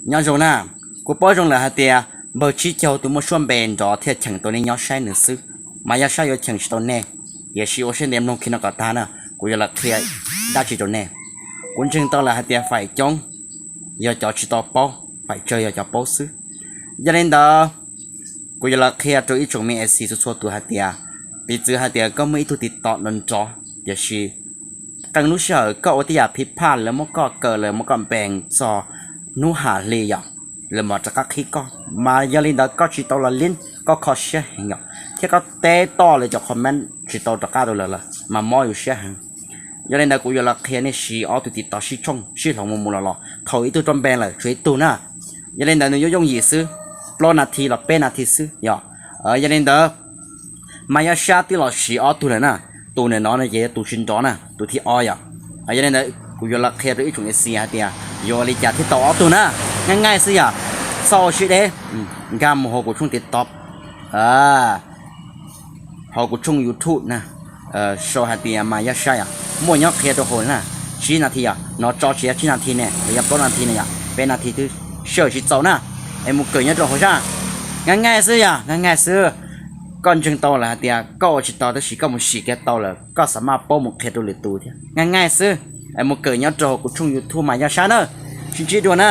Nyob zoo na, kuv paub zoo lawm hais tias npawg Tsib Caug tus muaj suab npe nrov thiaj cheem tau nej nyob saib nws xwb, mas Yaj Sab yuav cheem tsis tau nej. Tiam sis ua siab ntev mloog khi no kom tag na, kuv yuav los qhia dab tsi rau nej. Kuv ntseeg tau lawm hais tias faim coob yog cov tsis tau paub, faim tsawg yog cov paub xwb. Yog li ntawd, kuv yuav los qhia rau ib tsoom me A C txhua txhua tus hais tias, piv txwv hais tias koj muaj ib tug TikTok nrov nrov, tiam sis qee lub sij hawm koj ua tej yam phiv phaj lawv muab koj kaw lawv muab koj npees txog hnub ham hli yom, lawv mam rov qab qhib koj, mas yog li ntawd koj tsis tau los lib, koj kho siab heev yom, thiab koj teb toj lawv cov comment tsis tau rov qab rau lawv lawm mas mob yus siab heev. Yog li ntawd kuv yuav los qhia nej siv ob tug TikTok sib tshooj sib hloov mus mus los los, thaum ib tug rau npe lawm tshuav ib tug na. Yog li ntawd nws yuav yooj yim xwb, plaub nas this los peb nas this xwb yom. Yog li ntawd, mas Yaj Sab twb los siv ob tug lawm na, tus nws no no ces yog tus tsis nrov na, tus thib ob yom. Yog li ntawd kuv yuav los qhia rau ib tsoom A C hais tias yuav ua li cas thiaj tau ob tug na. Nqaij nqaij xwb yom, txhob ua siab deb, nkag mus hauv kuv tshooj TikTok, hauv kuv tshooj YouTube na, sau hais tias mas Yaj Sab yom, muaj nyob qhia rau hauv na. Tsib nas this yom, no tso tsis yog tsib nas this ne, yog plaub nas this ne yom, peb nas this twb sawj tsis txaus na, es mus kawm nyob rau hauv sab. Nqaij nqaij xwb yom, nqaij nqaij xwb. Koj ntseeg tau lawm hais tias koj ua tsis tau tab sis koj mus sim kiag tau lawm koj xav maj paub mus qhia rau lwm tus thiab. Nqaij nqaij xwb, es mus kawm nyob rau hauv kuv tshooj YouTube mas Yaj Sab na, sib ntsib dua na.